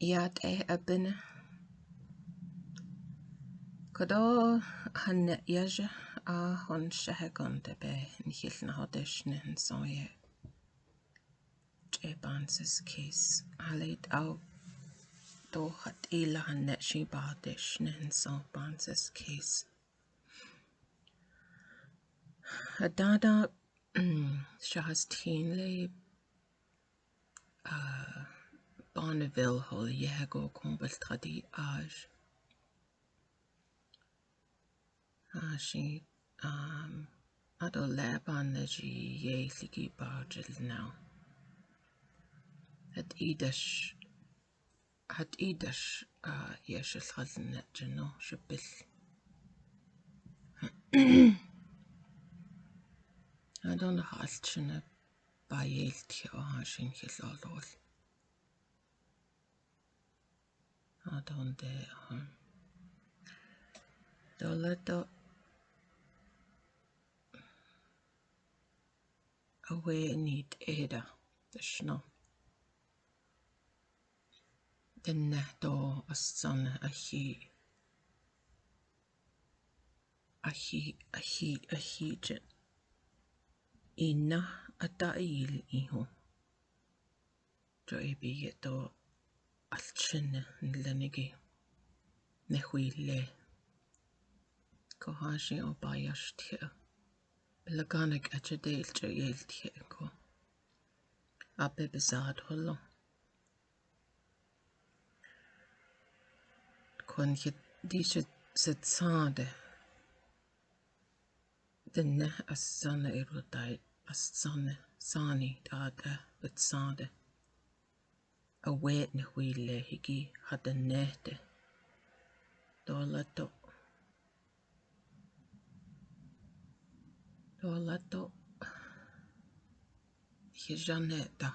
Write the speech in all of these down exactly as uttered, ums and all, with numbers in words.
Yat eh abin. Kodo han ne yaja a hon shahe kon te pe nihil na ho te shne han so ye. Te panses case. Aleit au to hat ila han ne shi ba te shne han so panses case. Adada, mm, shahas tin le, uh, Bonneville hol ye go kong bel tradi aj. Ah, shi, um, ado le ban le ji ye liki ba jil now. Hat idash, hat idash, ah, ye shil hal ne jeno shipil. Ado na hal chine ba ye liki o ha shin hil olol. Adon de, um, dola to awe ni te da, deshno. Den na to asan ahi, ahi, ahi, ahi je. Ina ata il iho. Jo ebi ye to alchene nile nigi. Ne hui le. Ko ha shi o ba yash thie. Belaganek ache de ilche ye ilthie ko. Ape bezat holo. Kon hit di shet set sade. Denne asane irutai asane sani dada betsade. Awet ne hui le hiki hada nehte. Dola to. Dola to. Hijane ta.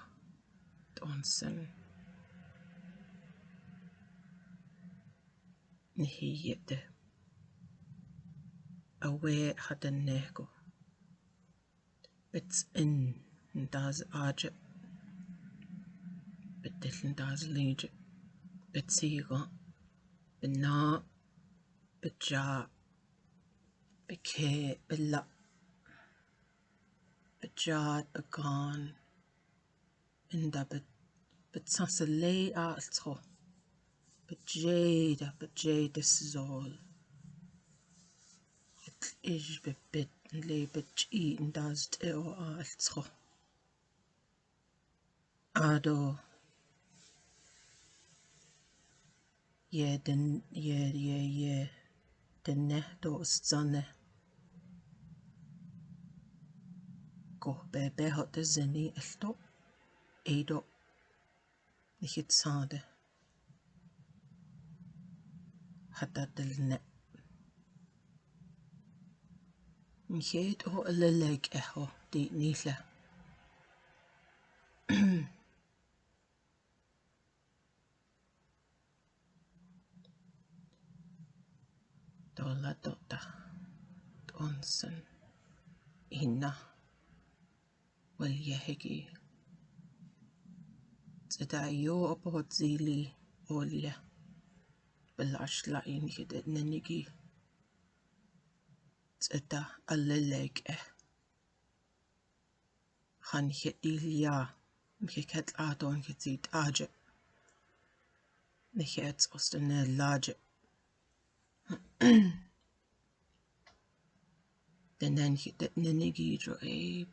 Tonsen. Nihi yete. Awe hada neh ko. Bets in ndaz aje. Betel ndaz lije. Betsiga. Bena. Beja. Bekhe. Bela. Bejat. Began. Nda bet, bet sangsa lei a altso. Bet jei da, bet jei da sezol. Bet ij bet bet lei bet chi nda zte o a altso. Ado. Ye den, ye, ye, ye. Den neh do setsane. Ko bebe ho te zeni el do. Ei do. Nihit sade. Hata del ne. Nihit ho lelek eh ho di nihla. Dola dota. Tonsen. Ina. Wel ye heki. Tseda yo apo hot zili. Olia. Belash la in hidet nenigi. Tseda alelek eh. Han het ilia, mkhet adon het zit aje. Ne het ostene laje. Denen het nenigi jo e.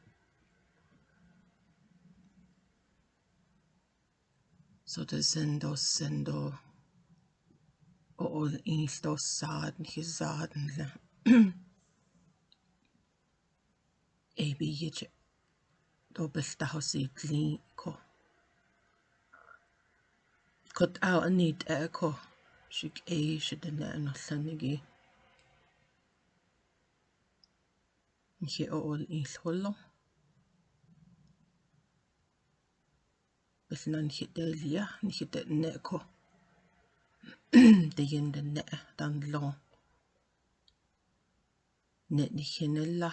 So de sendo sendo. O ol in do sad, ne het sad nla. Ebi yich dobel taho si tli ko. Kot au anit e ko. Shik e shidene ano sanigi. Nhi o ol in holo. Bel nan hite lia, nhi hite ne ko. Te yen de ne dan long. Ne ni hene la.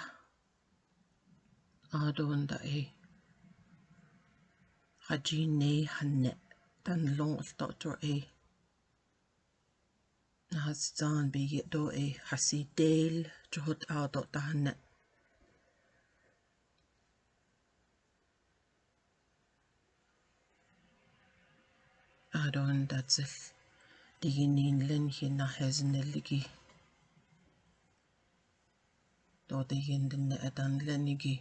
Adon da e. Haji ne han ne. Tan long ul to tro e. Nah, san bi ye do e hasi del, jhot au do ta ne. Adon datsel. Di nin len hi na heznel ligi. To te yin den ne atan len igi.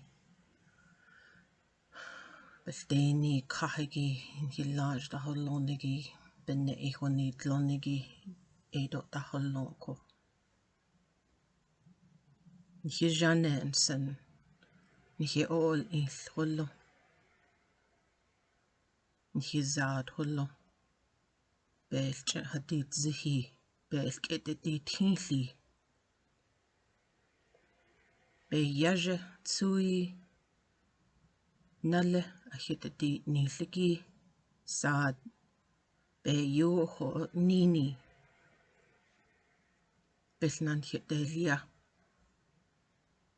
Bel te ni kah igi, in hi laj ta holong igi, ben ne i honi tlon igi, e do ta holong ko. Ni hi jane en sen, ni hi ol in holong, ni hi zat holong. Bel che hadit zihi, bel ke te ti thi li. Be yaje tsui nale ahitati ni liki sad be yu ho nini. Bel nan hitelia.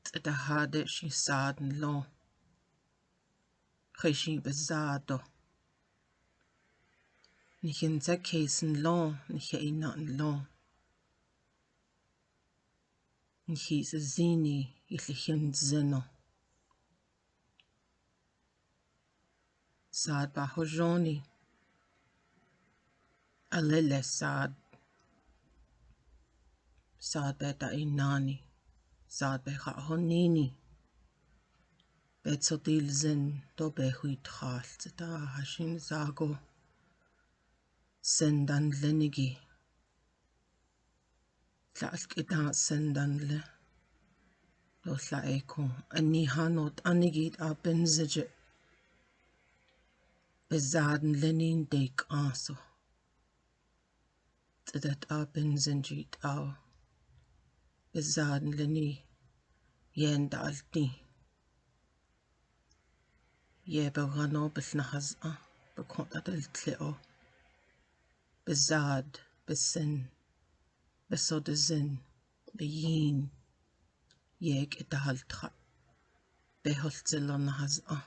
Tsada hade shi sad lo. Khei shi be zado. Ni hin za case lo, ni he ina lo. Nhi sa zini i lli hin zeno. Sad ba ho joni. Alele sad. Sad be ta i nani. Sad be ha ho nini. Be tsotil zen to be hui thal tsata ha shin zago. Sen dan lenigi. Tla alkita sen dan le. Lo tla eko. Ani hanot anigit a benzeje. Bezad lenin dek aso. Tsedat a benzenjit a. Bezad leni. Yen da alti. Ye be gano bes nahaz a. Be khot adel tle o. Bezad, besen. Besodezen, beyin, yek etahal tha, behol tselon haz'a.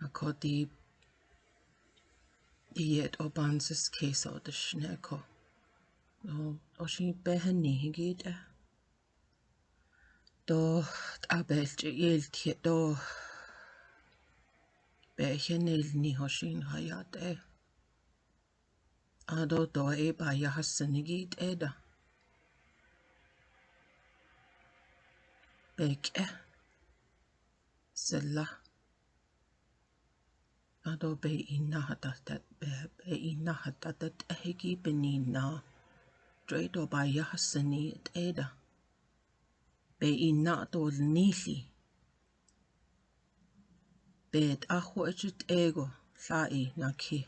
Akoti iyet oban ses keso de shneko. O, oshi behani higit eh. To, ta bel che il thiet to. Be hian el ni ho shin hayat eh. Ado to e ba ya hasen igi te da. Be ke. Sela. Ado be ina hata tat be, be ina hata tat eh ki penina. Joi do ba ya haseni te da. Be ina to nili. Be ta ho echit ego, sa i na ki.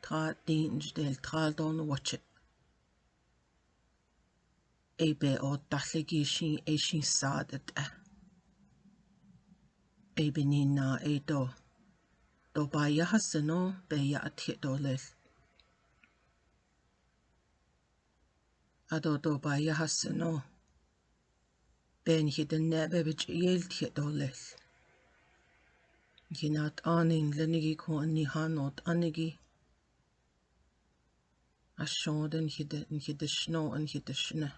Ta tin del tal don wachet. Ei be o tahlegi shin, ei shin sad et eh. Ei benina ei do. Do ba ya haseno, be ya athiet do lel. Ado do ba ya haseno. Be ni hiten ne be bich yel thiet do lel. Hinat anin lenigi ko ani hanot anigi. Asho den hide, hide shno an hide shne.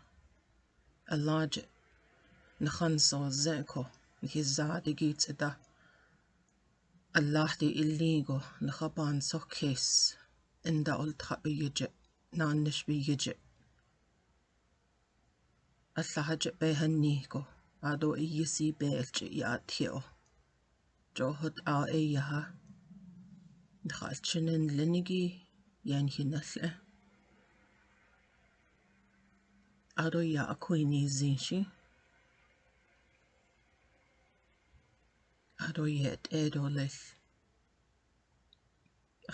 Alaje. Nahan so zeko, ni hizadigi tseda. Allah di iligo, nahaban so kes. Enda ol thabi yeje, nan nish bi yeje. Asaha che pe hani ko, ado i yisi pe el che ya thiet o. Jo hot a e ya ha. Dha chenen lenigi, yan hin asle. Ado ya akui ni zin shi. Ado yet e do lel.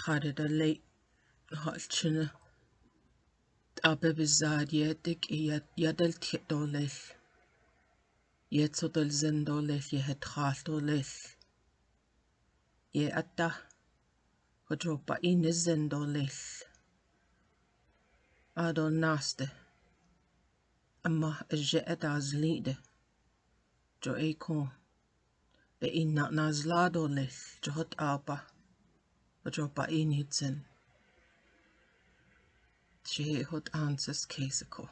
Hade da lei. Hal chine. Ape bizad ye tik i ya, ya del thiet do lel. Ye tso del zen do lel, ye het hal do lel. Ye ata. Hodro pa i ne zen do lel. Ado naste. Ama aje eta zli de. Jo ei ko. Be in na na zla do le. Jo hot apa. Jo pa in hitzen. Che hot anses case ko.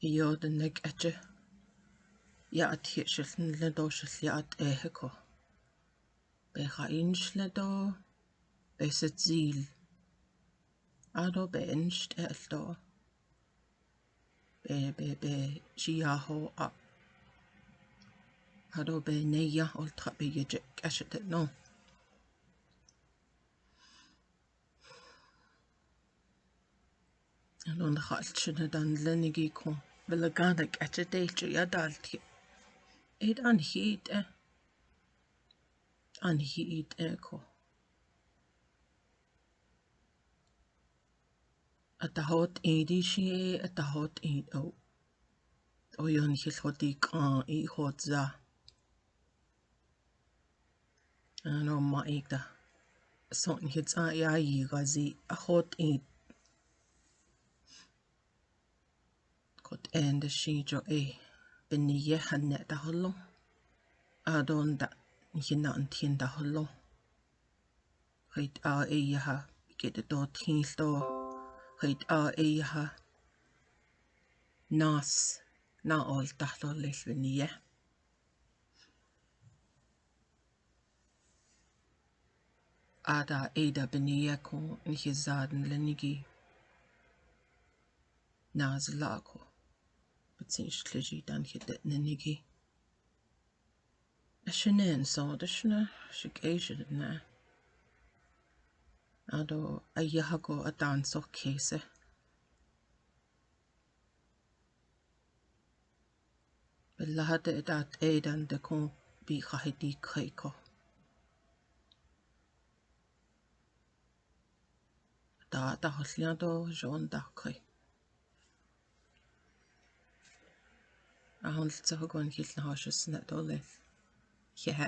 Iyo de nek aje. Ya athi shil le do shil ya at e ko. Be kha inch le do, be se zil. Ado be inch te do. Be, be, be, chia ho a. Ado be ne ya ol tra be ye je ka she te no. Ado na kha chena dan le ni gi ko. Be la ga da ka che te chu ya dal ti. E dan hi te. An hi it e ko. Ata hot e di shi e, ata hot e o. O yon hi hot i ka i hot za. Ano ma i ta. Son hi za ya i ga zi a hot e. Kot en da shi jo e. Bini ye han ne ta holo. Adon da hin na an thin ta holo. Hait a e ya ha. Kit to thin to. Hait a e ya ha. Nas. Na ol ta lo le bini ye. Ada e da bini ye ko ni hi za den le ni gi. Na zla ko. Patsin shi le ji dan hi de ne ni gi. A shi nen so de shi na, shi ke shi na. Ado a ya ha ko a dan so ke se. Belaha te ta te dan de kong bi kha hi di khai ko. Ta ta hot liang to jon ta khai. A hon tsa ho gon hil na ho shi sna to le. He he.